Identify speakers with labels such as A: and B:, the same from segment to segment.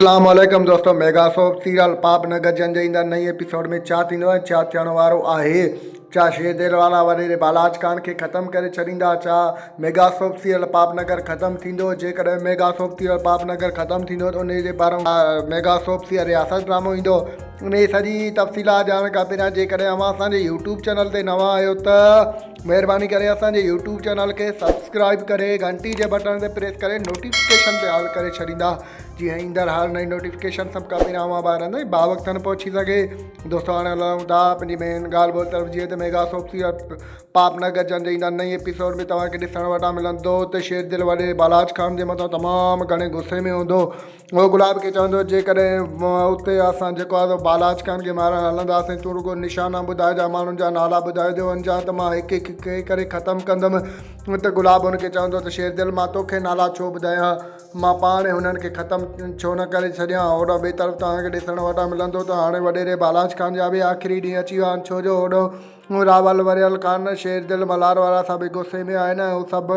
A: اسلام عليڪم دوستو ميگا سوپ سيريل پاپ نه گجن جي ايندڙ نئين ايپيسوڊ ۾ ڇا ٿيندو ۽ ڇا ٿيڻ وارو آهي ڇا شير دل والا وڏيري بالاچ خان کي ختم ڪري ڇڏيندا ڇا ميگا سوپ سيريل پاپ نگر ختم ٿيندو جيڪڏهن ميگا سوپ سيريل پاپ نگر ختم ٿيندو ته انهي جي پاران ميگا سوپ سيريل رياست ڊرامو ايندو انهي سڄي تفصيلات ڄاڻڻ کان پهريان جيڪڏهن اوهان اسان جي يوٽيوب چينل تي نوان آهيو ته مهرباني ڪري اسان جي يوٽيوب چينل کي سبسڪرائب ڪري گهنٽي جي بٽڻ تي پريس ڪري نوٽيفڪيشن تي آل ڪري ڇڏيندا جيئن ايندڙ هر نئين نوٽيفڪيشن سڀ کان پهريان اوهان ٻارن تائين باوقت پهچي سگهي. دوستو هاڻي هلون ٿا پنهنجي مين ڳالهه ٻولهه طرف جيئن ته ميگا سوپ سيريل پاپ نه گجن جي ايندڙ نئين ايپيسوڊ ۾ توهان کي ڏسڻ وٽان ملندو ته شير دل وڏي بالاچ خان جي مٿان تمام گهڻي غصي ۾ هوندو هو گلاب کي چوندو، جيڪڏهن اتي اسان جيڪو آهي سو بالاچ خان کي مارڻ هلنداسين، تون رڳو نشانا ٻڌائجان، ماڻهن جا نالا ٻڌائجو وڃجان ته مان هڪ هڪ کي ڪري ختم ڪندم. ته گلاب هن کي چوندو ته شيردل مان توکي نالا ڇو ٻڌايان، مان پاڻ ئي هنن کي ختم ڇو نه ڪري ڇڏيان. هوڏانهن ٻئي طرف توهان کي ڏسڻ وٽان ملندو ته هاڻي وڏيري بالاچ خان جا به آخري ڏينهن اچي ويا آهن، ڇو جو هوڏانهن راول وريل خان، شير دل ملهار وارا سڀ غصي ۾ آهن ۽ هو سڀ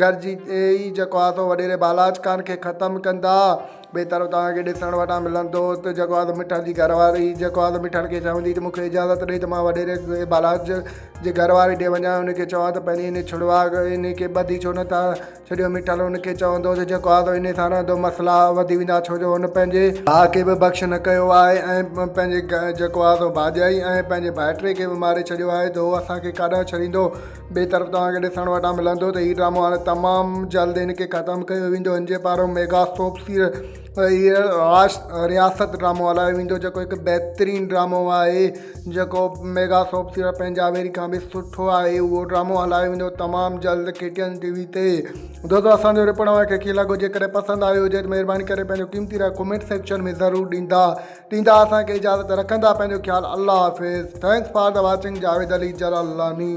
A: گڏجي ئي جيڪو آهي سو وڏيري بالاچ خان کي ختم ڪندا. ٻئي طرف توهان کي ڏسڻ وٽان ملندو ته جيڪو آهي سو مٺل جي گهر واري جيڪو آهي سو مٺل کي چوندي ته مون کي اجازت ڏي ته مان وڏيري بالاچ جي گهر واري ڏي وڃان ۽ ان کي چوان ته پنهنجي ان ڇڙواڳ ان کي ٻڌي ڇو نه ٿا ڇڏيو مٺل ان کي چوندو ته جيڪو آهي سو انهي سان رهندو مسئلا وڌي ويندا ڇو جو هن پنهنجي ڀاء کي به بخش نه ڪيو آهي ۽ پنهنجي جيڪو آهي سو ڀاڄائي ۽ پنهنجي ڀائٽي کي به ماري ڇڏيو آهي ته هو اسان کي ڪاڏانهن ڇڏيندو ٻئي طرف توهان کي ڏسڻ وٽان ملندو ته هي ڊرامو هاڻي تمام جلد هن کي ختم ڪيو ويندو هن جي پاران ميگا سوپ سيريل رياست ڊرامو هلايو ويندو جيڪو هڪ بهترين ڊرامو آهي جيڪو ميگا سوپ سيريل پنهنجا ويري کان به سٺو آهي اهو ڊرامو هلايو ويندو تمام جلد ڪي ٽي اين ٽي وي تي دوستو اسان جو رپورٽ اوهان کي ڪيئن لڳو جيڪڏهن پسند آيو هجي ته مهرباني ڪري پنهنجو قيمتي راء ڪمينٽ سيڪشن ۾ ضرور ڏيندا ڏيندا اسان کي اجازت رکندا پنهنجو خيال الله حافظ thanks for the watching Javed Ali Jalalani.